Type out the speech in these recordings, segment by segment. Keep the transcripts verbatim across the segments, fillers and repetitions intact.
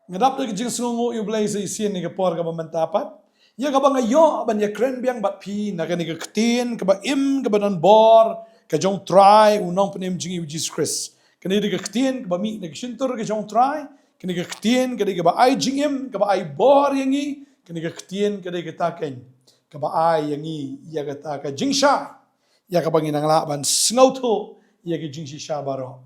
Nga dap da ka jingsngewnguh ïa U Blei sa shisien ïa ka por kaba mynta pat, ïa kaba nga ïoh ban ïakren biang bad phi na kane ka ktien kaba im kaba don bor ka jong U Trai, U Nongpynim jong ngi U Jisu Khrist. Kane dei ka ktien kaba mih na ka shyntur ka jong U Trai. Kane ka ktien ka dei kaba ai jingim, kaba ai bor ïa ngi. Kane ka ktien ka dei kata keiñ kaba ai ïa ngi ïa kata ka jingshai, ïa kaba ngin nang lah ban sngewthuh ïa ka jingshisha baroh.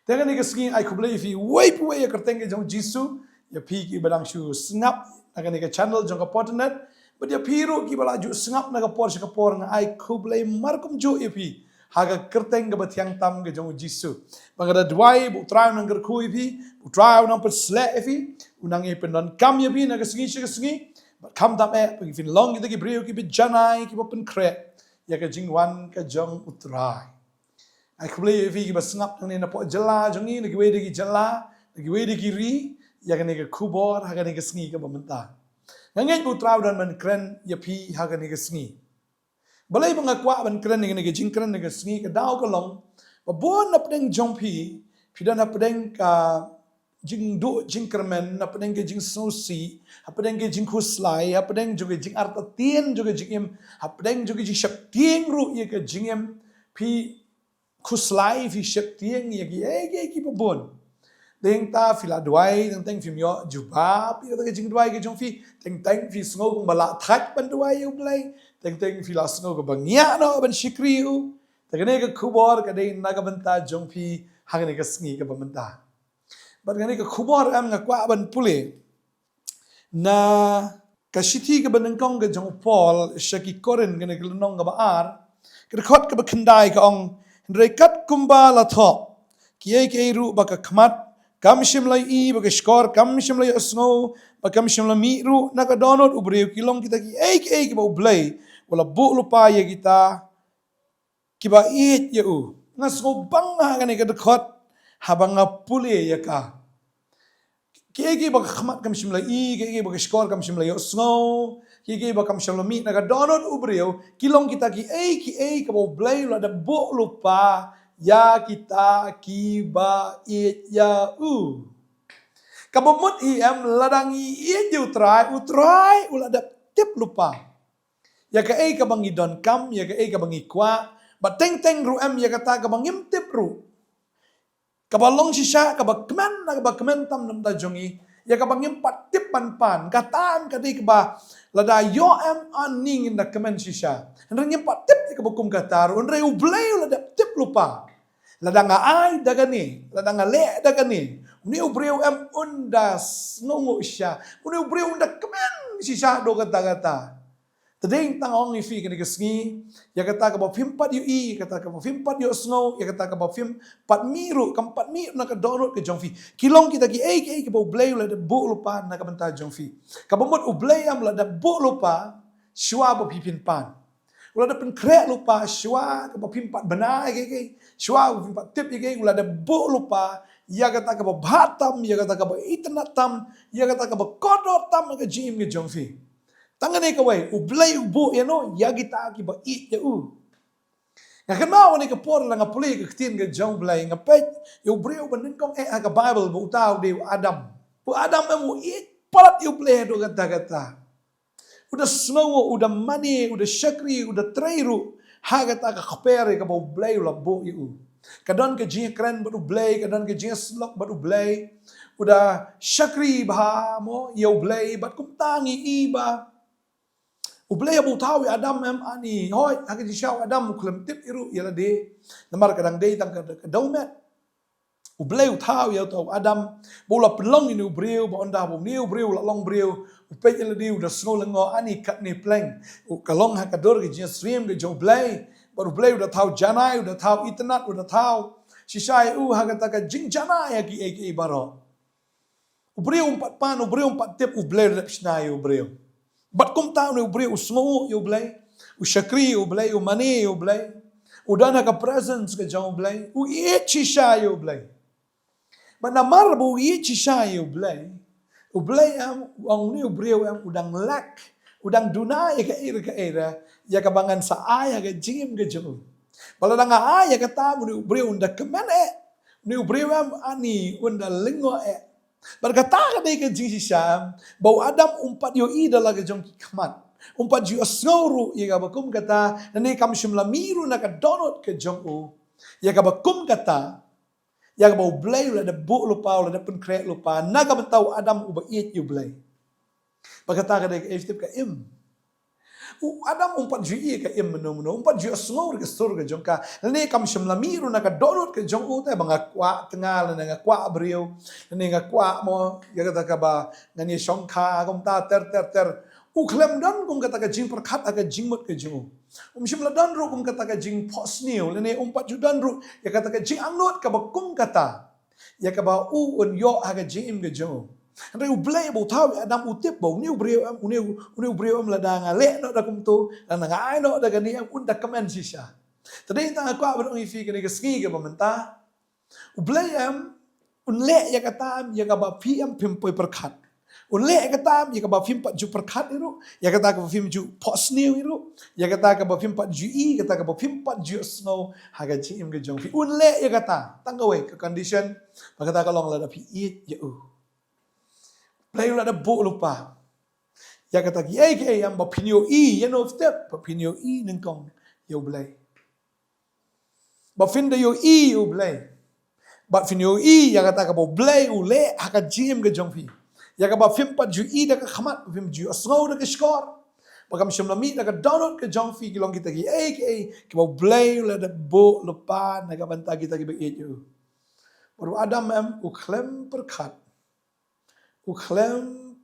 Te kane ka sngi ai khublei ïa phi uwei pa uwei ha ka kyrteng ka jong U Jisu. Ïa phi kiba dang shu sngap na kane ka channel jong ka Potternet, bad ïa phi ruh kiba la ju sngap na ka por sha ka por, nga ai khublei markumjuh ïa phi ha ka kyrteng kaba thiang tam ka jong U Jisu. Ba nga da duwai ba U Trai un nang kyrkhu ïa phi, ba U Trai un nang pynsleh ïa phi, un nang ïa pyndonkam ïa phi na ka sngi sha ka sngi. Bad khamtam eh, ba phin long kita ki briew kiba janai, kiba pynkhreh ïa ka jingwan ka jong U Trai. Ai khublei ïa phi kiba sngap nangne napoh jylla jong ngi, na kiwei de ki jylla, na kiwei de ki ri, ïa kane ka khubor ha kane ka sngi kaba mynta. Nga ngeit ba U Trai u don ban kren ïa phi ha kane ka sngi. Balei ba nga kwah ban kren ïa kane ka jingkren ha kane ka sngi, ka daw ka long ba bun na pdeng jong phi, phi don ha pdeng ka jingduh jingkyrmen, ha pdeng ka jingsngewsih, ha pdeng ka jingkhuslai, ha pdeng jong ka jingartatien jong ka jingim, ha pdeng jong ka jingsheptieng ruh ïa ka jingim. Phi khuslai, phi sheptieng ïa kiei kiei kiba bun. Teng ta phi la duwai, teng teng phim ïoh jubab ïa kata ka jingduwai ka jong phi, teng teng phi sngew kumba la thait ban duwai ïa U Blei, teng teng phi la sngew kumba ngiah noh ban shakri ïa U. Te kane ka khubor ka dei na ka bynta jong phi ha kane ka sngi kaba mynta. Bad kane ka khubor em nga kwah ban pule na ka shithi kaba nyngkong ka jong u Paul sha ki Korinth, kane ka lynnong kaba ar, ka dkhot kaba khyndai ka ong, hynrei kat kumba la thoh, kiei kiei ruh ba ka khmat kam shym la ïohi, ba ka shkor kam shym la ïohsngew, ba kam shym la mih ruh na ka dohnud u briew, ki long kita kiei kiei kiba U Blei u la buh lypa ïa kita kiba ïeit ïa U. Nga sngewbang ha kane ka dkhot haba nga pule ïa ka. Kiei kiei ba ka khmat kam shym la ïohi, kiei kiei ba ka shkor kam shym la ïohsngew, kiei kiei ba kam shym la mih na ka dohnud u briew, ki long kita kiei kiei kaba U Blei u la dep buh lypa ïa kita kiba ïeit ïa U. Kaba mut hi em, lada ngi ïeit ïa U Trai, U Trai u la dep tip lypa ïa kaei kaba ngi donkam, ïa kaei kaba ngi kwah. Bad teng teng ruh em ïa kata kaba ngim tip ruh, kaba long shisha, kaba kmen, kaba kmen tam na ka bynta jong ngi, ïa kaba ngim pat tip ban pan. Kata em ka dei kaba lada ïoh em, ani ngin da kmen shisha. Hynrei ngim pat tip ïa kaba kum kata ruh, hynrei U Blei u la dep tip lypa. Lada nga ai da kane, lada nga leh da kane, une u briew em un da sngewnguh shisha, une u briew un da kmen shisha haduh katta katta. Te dei tang ong ïa phi kane ka sngi, ïa kata kaba phim pat ïohi, ïa kata kaba phim pat ïohsngew, ïa kata kaba phim pat mih ruh, kam pat mih ruh na ka dohnud ka jong phi, ki long kita kiei kiei kiba U Blei u la dep buh lypa na ka bynta jong phi. Kaba mut U Blei em u la dep buh lypa shuwa ba phi phin pan. U la dep pynkhreh lypa shuwa kaba phim pat bna ïa kiei kiei, shuwa ba phim pat tip ïa kiei, u la dep buh lypa ïa kata kaba bha tam, ïa kata kaba itynnad tam, ïa kata kaba kordor tam ha ka jingim ka jong phi. Tang kane kawei, U Blei u buh ïano? Ïa kita kiba ïeit ïa U. Nga kynmaw ha kane ka por lada nga pule ka ktien ka jong U Blei, nga peit ïa u briew ba nyngkong eh ha ka Baibl, ba uta u dei u Adam. U Adam em u ïeit palat ïa U Blei haduh katta katta. U da sngewnguh, u da mane, u da shakri, u da trei ruh ha kata ka kper ïa kaba U Blei u la buh ïa u. Ka don ka jingïakren bad U Blei, ka don ka jingïasyllok bad U Blei. U da shakri bha mo ïa U Blei, bad kumta ngi i ba U Blei haba u thaw ïa u Adam em, ani, hooid, ha ka jingshisha u Adam u khlem tip ruh ïa lade, namar ka dang dei tang ka, ka dewmet. U Blei u thaw ïa uta u Adam ba u la pynlong ïa une u briew, ba ynda ba une u briew u la long briew, u peit ïa lade u da sngew lyngngoh, ani katne pleng. U ka long ha ka dur ka jingsyriem ka jong U Blei. Bad U Blei u da thaw janai, u da thaw itynnad, u da thaw shisha ïa u ha kata ka jingjanai ha kiei kiei baroh. U briew um pat pan, u briew um pat tip, U Blei u la dep shna ïa u briew. Bad kumta une u briew u sngewnguh ïa U Blei, u shakri ïa U Blei, u mane ïa U Blei, u don ha ka presence ka jong U Blei, u ïeit shisha ïa U Blei. Bad namar ba u ïeit shisha ïa U Blei, U Blei em, u ong une u briew em, u dang lack, u dang duna ïa kaei re kaei re ïa kaba ngan sa ai ha ka jingim ka jong u. Ba lada nga ai ïa kata, une u briew un da kmen eh, une u briew em, ani un da lyngngoh eh. Bad kata ka dei ka jingshisha, ba u Adam um pat ïohi da la ka jong ki khmat. Um pat ju ïohsngew ruh ïa kaba kum kata, lane kam shym la mih ruh na ka dohnud ka jong u ïa kaba kum kata, ïa kaba U Blei u la dep buh lypa, u la dep pynkhreh lypa na ka bynta u Adam uba ïeit ïa U Blei. Bad kata ka dei ka, eh, tip ka im. U Adam um pat ju ïohi ka im mynno mynno, um pat ju ïohsngew ruh ka sur ka jong ka. Lane kam shym la mih ruh na ka dohnud ka jong u te ba nga kwah tnga, lane nga kwah briew, lane nga kwah mo, ïa kata kaba ngan ïashongkha, kumta ter ter ter. U khlem don kum kata ka jingpyrkhat ha ka jingmut ka jong u. Um shym la don ruh kum kata ka jingphohsniew, lane um pat ju don ruh ïa kata ka jingangnud kaba kum kata, ïa kaba u un ïoh ha ka jingim ka jong u. Hynrei U Blei ba u thaw ïa u Adam u tip ba une u briew em, une u, une u briew em lada nga leh noh da kumto, lada nga ai noh da kane em, un da kmen shisha. Te dei tang nga kwah ban ong ïa phi kane ka sngi kaba mynta, U Blei em un leh ïa kata em ïa kaba phi em phim poi pyrkhat. Un leh ïa kata em ïa kaba phim pat ju pyrkhat ïa ruh, ïa kata kaba phim ju phohsniew ïa ruh, ïa kata kaba phim pat ju ïohi, kata kaba phim pat ju sngew ha ka jingim ka jong phi. Un leh ïa kata, tang kawei ka condition, ba kata ka long lada phi ïeit ïa u. Blei u la dep buh lypa ïa kata kiei kiei em ba phin ïohi, ïa no step, ba phin ïohi nyngkong ïa U Blei. Ba phin da ïohi ïa U Blei. Ba phin ïohi ïa kata kaba U Blei u leh ha ka jingim ka jong phi. Ïa kaba phim pat ju ïohi da ka khmat, ba phim ju sngew da ka shkor. Ba kam shym la mih da ka dohnud ka jong phi, ki long kita kiei kiei kiba U Blei u la dep buh lypa na ka bynta kita kiba ïeit ïa u. Bad u Adam em u khlem pyrkhat, u khlem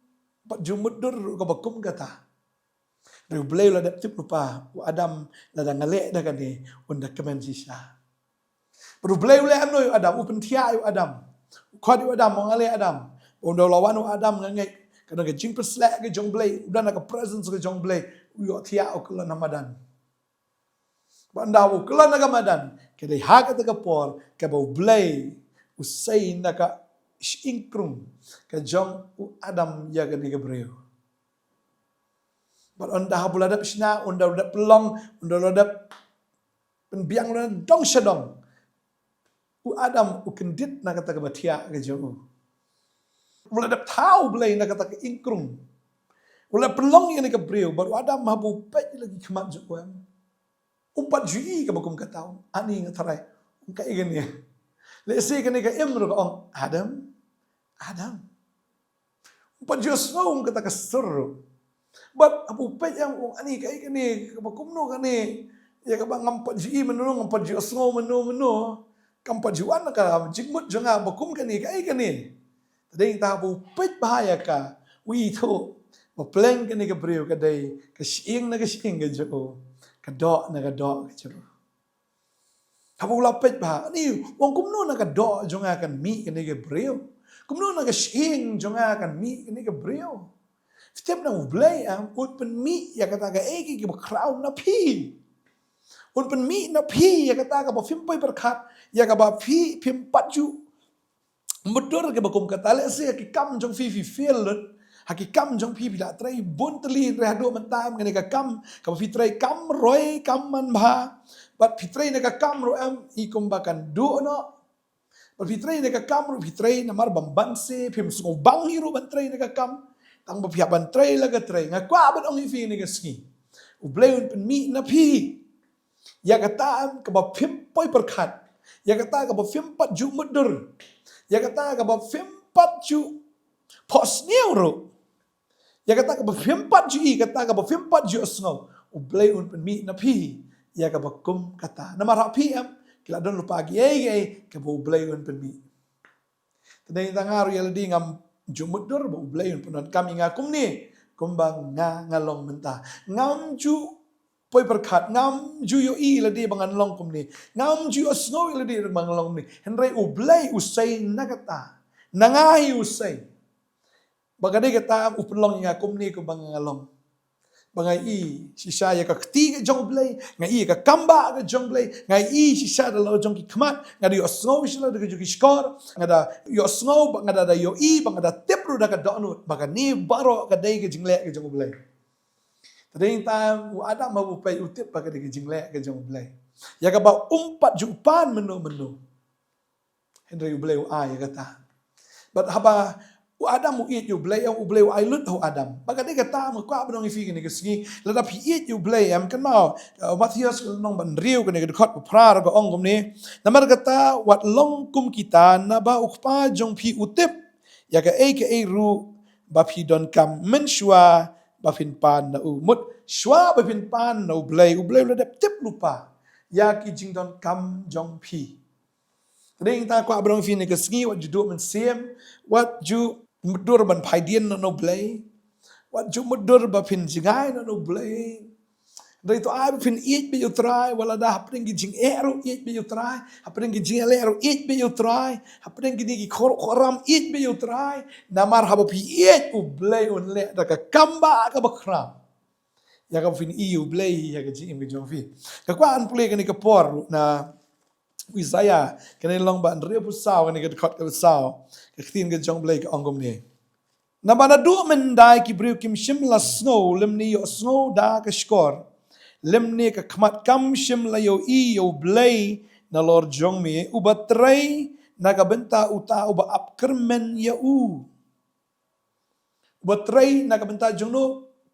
pat ju mutdur ruh kaba kum kata. Hynrei U Blei u la dep tip lypa, u Adam lada nga leh da kane un da kmen shisha. Bad U Blei u leh em no ïa u Adam, u pynthiah ïa u Adam. U khot ïa u Adam, u ong ale Adam. Ba ynda u la wan u Adam nga ngeit ka don ka jingpynshlur ka jong U Blei, u don ha ka presence ka jong U Blei, u ïohthiah u kyllon ha madan. Ba ynda u kyllon ha ka madan, ka dei ha kata ka por kaba U Blei u sei na ka shyieng krung ka jong u Adam ïa kane ka briew. Bad ynda haba u la dep shna, ynda u la dep pynlong, ynda u la dep pynbiang, u la dep dong sha dong, u Adam u kyndit na kata kaba thiah ka jong u. U la dep thaw U Blei na kata ka shyieng krung. U la pynlong ïa kane ka briew, bad u Adam haba u peit la ki khmat jong u em, um pat ju ïohi kaba kum kata, ani nga tharai, um, kaei kane. Lehse kane ka im ruh ka ong, Adam, Adam. Um pat ju sngew kum kata ka sur ruh. Bad haba u peit em u ong, ani kaei kane, kaba kumno kane. Ïa kaba ngam pat ju ïohi mynno, ngam pat ju sngew mynno mynno. Kam pat ju wan ha ka jingmut jong nga ba kum kane, kaei kane. Te dei tang haba u peit bha ïa ka, u ithuh ba pleng kane ka briew ka dei ka shyieng na ka shyieng ka jong u, ka doh na ka doh ka jong u. Haba u la peit bha, ani, u ong kumno na ka doh jong nga kan mih kane ka briew? Kumno na ka shyieng jong nga kan mih kane ka briew? Phi tip, na U Blei em un pynmih ïa kata kaei kaei kaba khraw na phi. Un pynmih na phi ïa kata kaba phim poi pyrkhat, ïa kaba phi phim pat ju mutdur kaba kum kata. Lehse ha ki kam jong phi phi fail lut, ha ki kam jong phi phi la trei bun tylli, hynrei haduh mynta em kane ka kam kaba phi trei kam roi, kam manbha. Bad phi trei na ka kam ruh em i kumba kan duh noh. Bad phi trei na ka kam ruh phi trei namar bym banse, phim sngewbang hi ruh ban trei na ka kam. Tang ba phi hap ban trei la ka trei. Nga kwah ban ong ïa phi kane ka sngi, U Blei un pynmih na phi ïa kata em kaba phim poi pyrkhat, ïa kata kaba phim pat ju mutdur, ïa kata kaba phim pat ju phohsniew ruh, ïa kata kaba phim pat ju ïohi, kata kaba phim pat ju sngew. U Blei un pynmih na phi ïa kaba kum kata. Namar ha phi em ki la don lypa kiei kiei kaba U Blei un pynmih. Te dei tang nga ruh ïa lade ngam ju mutdur ba U Blei un pyndonkam ïa nga kumne kumba nga, nga long mynta. Ngam ju poi pyrkhat, ngam ju ïohi ïa lade ba ngan long kumne. Ngam ju ïohsngew ïa lade ba ngan long kumne. Hynrei U Blei u sei na kata. Na nga hi u sei. Ba ka dei kata u pynlong ïa nga kumne kumba nga, nga long. Ba nga ïohi shisha ïa ka kti ka jong U Blei, nga ïohi ïa ka kam ba ka jong U Blei, nga ïohi shisha da la jong ki khmat, nga da ïohsngew shisha da la jong ki shkor, nga da ïohsngew, ba nga da, da ïohi, ba nga da tip ruh da ka dohnud ba kane baroh ka dei ka jingleh ka jong U Blei. Te dei tang u Adam haba u peit u tip ba ka dei ka jingleh ka jong U Blei, ïa kaba um pat ju pan mynno mynno. Hynrei U Blei u ai ïa kata. Bad haba U Adam u ïeit ïa U Blei, em, U Blei u ai lut ha u Adam. Bad ka dei kata nga kwah ban ong ïa phi kane ka sngi, lada phi ïeit ïa U Blei, em, kynmaw, uh, Mathaios ka lynnong ba hynriew kane ka dkhot ba phra ka ong kumne. Namar kata wat long kum kita, naba U Kpa jong phi u tip ïa kaei kaei ruh ba phi donkam mynshuwa ba phin pan na u. Mut shuwa ba phin pan na U Blei, U Blei u la dep tip lypa ïa ki jingdonkam jong phi. Te dei nga kwah ban ong ïa phi kane ka sngi, wat ju duh mynsiem, wat ju mutdur ban phai dien na U Blei, wat ju mutdur ba phin jngai na U Blei. Hynrei to ai ba phin ïeit beit ïa U Trai, wat lada hapdeng ki jingeh ruh ïeit beit ïa U Trai, hapdeng ki jingeh ruh ïeit beit ïa U Trai, hapdeng kine ki khor khoram ïeit beit ïa U Trai. Namar haba phi ïeit, U Blei un leh da ka kam ba kaba khraw ïa kaba phin ïeit ïa U Blei ha ka jingim ka jong phi. Nga kwah ban pule kane ka por na Isaiah, kane ka lynnong ba hynriewphew saw, kane ka dkhot kaba saw, ka ktien ka jong U Blei ka ong kumne. Naba naduh mynhyndai ki briew kim shym la sngew, lymne ïohsngew da ka shkor, lymne ka khmat kam shym la ïohi ïa U Blei nalor jong me, uba trei na ka bynta uta uba ap kyrmen ïa u. Uba trei na ka bynta jong no?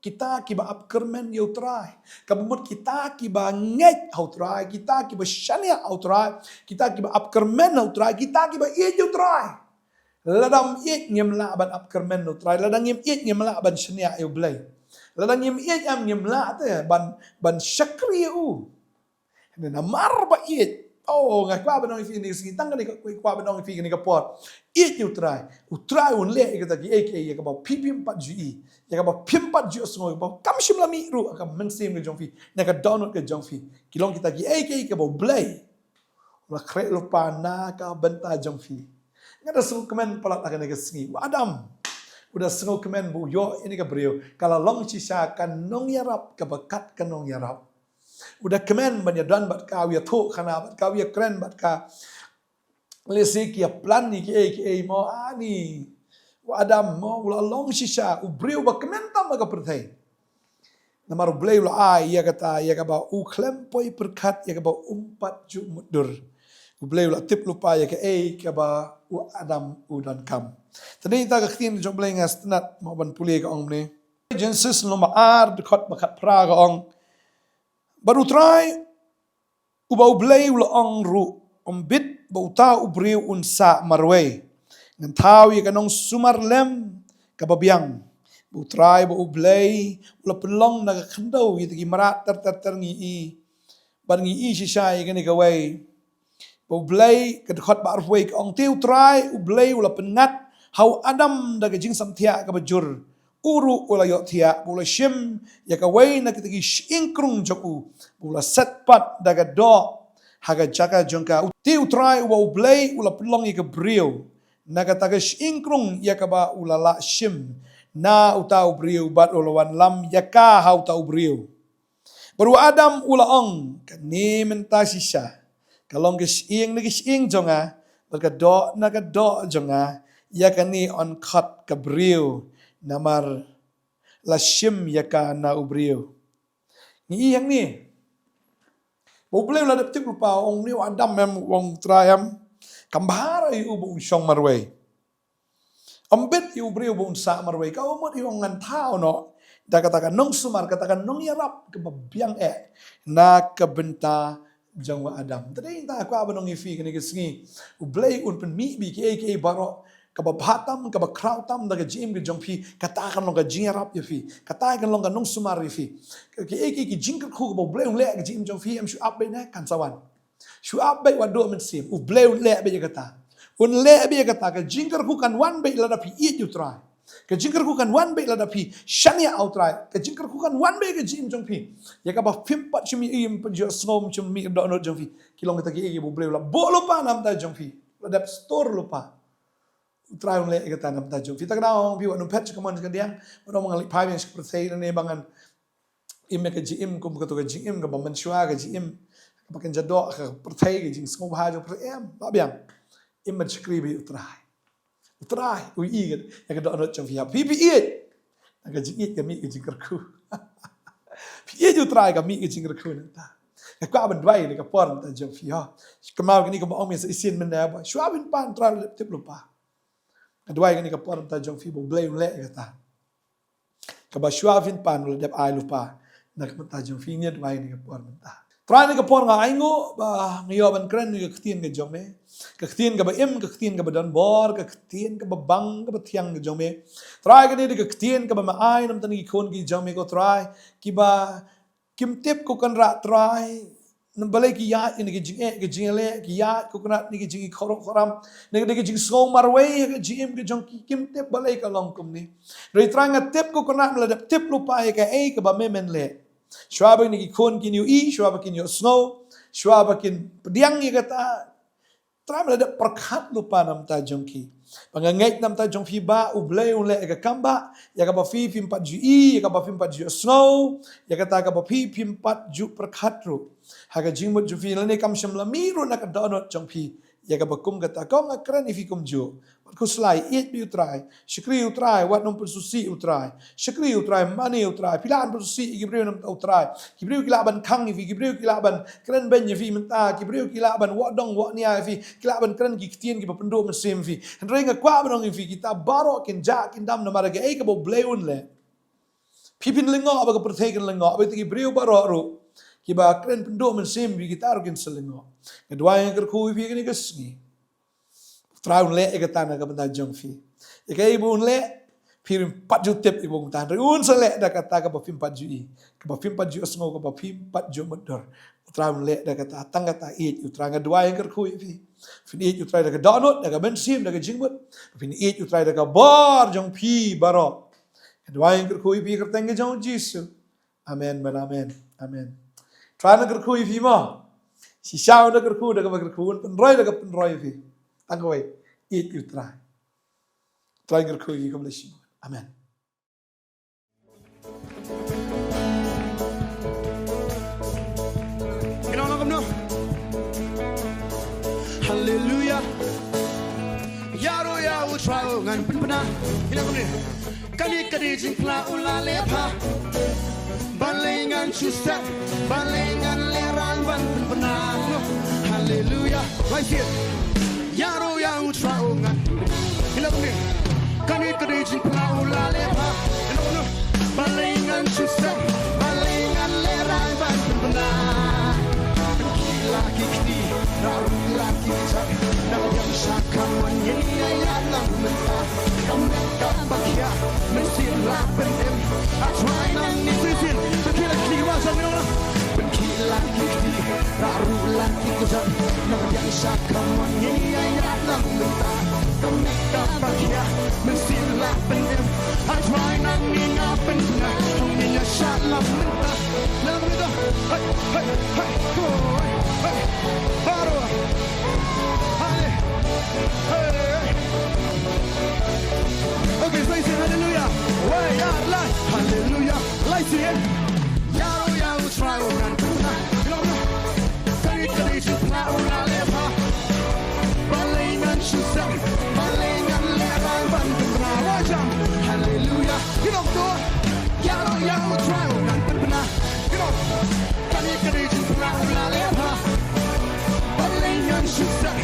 Kita kiba ap kyrmen ïa U Trai. Kaba mut kita kiba ngeit ha U Trai, kita kiba shaniah ha U Trai, kita kiba ap kyrmen ha U Trai, kita kiba ïeit ïa U Trai. Lada ym ïeit ngim lah ban ap kyrmen ïa U Trai, lada ngim ïeit ngim lah ban shaniah ïa U Blei. Lada ngim ïeit em ngim lah te ban, ban shakri ïa u. Namar ba ïeit. Oh, nga kwah ban ong ïa phi kane ka sngi, tang kane ka, kwah ban ong ïa phi kane ka por. Ïeit ïa U Trai. U Trai un leh ïa kita kiei kiei ïa kaba phim pat ju ïohi, ïa kaba phim pat ju sngew, ïa kaba kam shym la mih ruh ha ka mynsiem ka jong phi, na ka dohnud ka jong phi. Ki long kita kiei kiei kaba U Blei u la khreh lypa na ka bynta jong phi. Nga da sngewkmen palat ha kane ka sngi. U Adam u da sngewkmen ba u ïoh ïa kane ka briew, ka la long shisha ka nongïarap kaba kat ka nongïarap. U da kmen ban ïadon bad ka, u ïathuh khana bad ka, u ïakren bad ka. Lehse ki ïa plan ïa kiei kiei mo, ani. U Adam mo, u la long shisha u briew ba kmen tam ha ka pyrthei. Namar U Blei u la ai ïa kata, ïa kaba u khlem poi pyrkhat, ïa kaba um pat ju mutdur. U Blei u la tip lypa ïa kaei kaba u Adam u donkam. Te dei ïa ka ktien jong U Blei, nga sngewtynnat mo ban pule, ka ong kumne. Genesis lynnong ba ar, dkhot ba khatphra, ka ong. Bad U Trai uba U Blei u la ong ruh, ym bit ba uta u briew un sah marwei. Ngan thaw ïa ka nongsumar lem kaba biang. Bad U Trai uba U Blei u la pynlong na ka khyndew ïa kita ki mrad ter ter ter, ngi i. Bad ngi i shisha ïa kane kawei. Bad U Blei, ka dkhot ba arphew wei, ka ong, te U Trai U Blei u la pynngat ha u Adam da ka jingsamthiah kaba jur. U ruh u la ïohthiah, bad u la shim ïa kawei na kita ki shyieng krung jong u, bad u la set pat da ka doh ha ka jaka jong ka. Te U Trai uba U Blei u la pynlong ïa ka briew na kata ka shyieng krung ïa kaba u la lah shim na uta u briew, bad u la wanlam ïa ka ha uta u briew. Bad u Adam u la ong, kane mynta shisha ka long ka shyieng na ka shyieng jong nga, bad ka doh na ka doh jong nga, ïa kane yn khot ka briew, namar la shim ïa ka na u briew. Ngi i hangne ba U Blei u la dep tip lypa, ong, une u Adam em, ong, U Trai em, kam bha ruh ïa u ba un shong marwei. Ym bit ïa u briew ba un sah marwei, ka mut ïa u ngan thaw noh da kata ka nongsumar, kata ka nongïarap kaba biang eh na ka bynta jong u Adam. Te dei ïa kata nga kwah ban ong ïa phi kane ka sngi, U Blei un pynmih beit kiei kiei baroh kaba bha tam, kaba khraw tam da ka jingim ka jong phi. Kata kan long ka jingïarap ïa phi, kata kan long ka nongsumar ïa phi. Kiei kiei ki jingkyrkhu kaba U Blei un leh ha ka jingim jong phi, em shu ap beit ne, kan sa wan. Shu ap beit, wat duh mynsiem, U Blei un leh beit ïa kata. Un leh beit ïa kata, ka jingkyrkhu kan wan beit lada phi ïeit ïa U Trai. Ka jingkyrkhu kan wan beit lada phi shaniah ha U Trai. Ka jingkyrkhu kan wan beit ha ka jingim jong phi. Ïa kaba phim pat shym ïohi, phim pat ju sngew, phim pat ju mih ha ka dohnud jong phi. Ki long kita kiei kiei ba U Blei u la buh lypa na ka bynta jong phi, u la dep stur lypa. U Trai un leh ïa kata na ka bynta jong phi. Te nga ong ïa phi, wat nym phet sha ka mon sha ka diang, wat nym nang leit phai biang sha ka pyrthei ne ba ngan im ïa ka jingim kum kato ka jingim kaba mynshuwa, ka jingim kaba kynja doh ha ka pyrthei, ka jingsngewbha jong ka pyrthei. Em, bah biang. Im ban shakri beit ïa U Trai. U Trai u ïohi ïa ka dohnud jong phi. Phi, phi ïeit, na ka jingïeit ka mih ka jingkyrkhu. Phi ïeit ïa U Trai, ka mih ka jingkyrkhu nangta. Nga kwah ban duwai ïa ka por nangta jong phi, ha. Kumba kane kaba ong mynne, sa shisien mynne ba shuwa ban pan, U Trai u la dep tip lypa. Nga duwai kane ka por mynta jong phi ba U Blei un leh ïa kata. Kaba shuwa phin pan, u la dep ai lypa na ka bynta jong phi. Nga duwai kane ka por mynta. Trai, kane ka por nga ainguh ba nga ïoh ban kren ïa ka ktien ka jong me. Ka ktien kaba im, ka ktien kaba don bor, ka ktien kaba bang, kaba thiang ka jong me. Trai, kane dei ka ktien kaba me ai na bynta ki khun ki jong me ko Trai, kiba kim tip ko Kynrad Trai, na balei ki ïaid ïa kane ka jingeh, ka jingeh, ki ïaid ko Kynrad na ka jingïakhoram, na ka jingsngew marwei ha ka jingim ka jong ki, kim tip balei ka long kumne. Hynrei Trai, nga tip ko Kynrad me la dep tip lypa ïa kaei kaba me men leh. Shuwa ba kine ki khun kin ïohi, shuwa ba kin ïohsngew, shuwa ba kin pdiang ïa kata, Trai, me la dep pyrkhat lypa na bynta jong ki. Ba nga ngeit na bynta jong phi ba U Blei un leh ïa ka kam ba, ïa kaba phi phim pat ju ïohi, ïa kaba phim pat ju ïohsngew, ïa kata kaba phi phim pat ju pyrkhat ruh ha ka jingmut jong phi, lane kam shym la mih ruh na ka dohnud jong phi ïa kaba kum kata. Ko nga kren ïa phi kumjuh. Wat khuslai, ïeit beit U Trai. Shakri U Trai, wat nym pynsngewsih U Trai. Shakri U Trai, mane U Trai. Phi lah ban pynsngewsih ïa ki briew na bynta U Trai. Ki briew ki lah ban khang ïa phi, ki briew ki lah ban kren beiñ ïa phi mynta, ki briew ki lah ban wad dong wad nia ïa phi, ki lah ban kren ki ktien kiba pynduh mynsiem ïa phi. Hynrei nga kwah ban ong ïa phi, kita baroh kin jah kin dam namar kaei kaba U Blei un leh. Phi phin lyngngoh bad ka pyrthei kan lyngngoh, bad kita ki briew baroh ruh kiba kren pynduh mynsiem ïa phi, kita ruh kin sa lyngngoh. Nga duwai, nga kyrkhu ïa phi kane ka sngi. U Trai un leh ïa kata na ka bynta jong phi. Ïa kaei ba un leh, phim pat ju tip ïa ba un tang. Hynrei un sa leh da kata kaba phim pat ju ïohi, kaba phim pat ju ïohsngew, kaba phim pat ju mutdur. U Trai un leh da kata, tang kata ïeit U Trai. Nga duwai, nga kyrkhu ïa phi. Phin ïeit U Trai da ka dohnud, da ka mynsiem, da ka jingmut. Phin ïeit U Trai da ka bor jong phi baroh. Nga duwai, nga kyrkhu ïa phi ha ka kyrteng ka jong U Jisu. Amen bad amen. Amen. Trai un kyrkhu ïa phi mo. Shisha un kyrkhu, da kaba kyrkhu, un pynroi da kaba pynroi ïa phi. Tang kawei, ïeit ïa U Trai. Trai un kyrkhu ïa phi, khublei shibun. Amen. Ïa, long kumno? Haleluya. Ïaroh ïa U Trai ngan pynbna. Ïa, long kumno? Kane ka dei jingphla u la leh bha. Balei ngan shu sep, balei ngan lehraiñ ban pynbna. Haleluya. Wai sir. Ïaroh ïa U Trai ngan. Ïa, long kumno? Kane ka dei jingphla u la leh bha. Ïa, long kumno? Balei ngan shu sep, balei ngan lehraiñ ban pynbna. Pynkhih la ki kti, rah ruh la ki kjat. Nang biang sha kamon, ngin ïaid lang mynta. Ka met kaba khia, mynsiem la pynim. A Trai nangne shisien. Pynkhih la ki kti, wa jong ngi nong. Pynkhih la ki kti, rah ruh la ki kjat. Nang biang sha kamon, ngin ïaid lang mynta. Ka met kaba khia, mynsiem la pynim. A Trai nangne nga pynbna, ngin ïaid lang mynta. Lang mynta. Hey, hey, hey. Come on. Hey. Baroh. Hale. Hey. Okay, so you say hallelujah. Wai, ïa, lai. Hallelujah. Lai sien. Ïaroh ïa U Trai ngan pynbna. Ïa, ïa. Kane ka dei jingphla u la leh bha. Balei ngan shu sep, balei ngan lehraiñ ban pynbna. Wa jam. Hallelujah. Ïa, ïa. Ïaroh ïa U Trai ngan pynbna. Ïa, ïa. Kane ka dei jingphla u la leh bha. Balei ngan shu sep,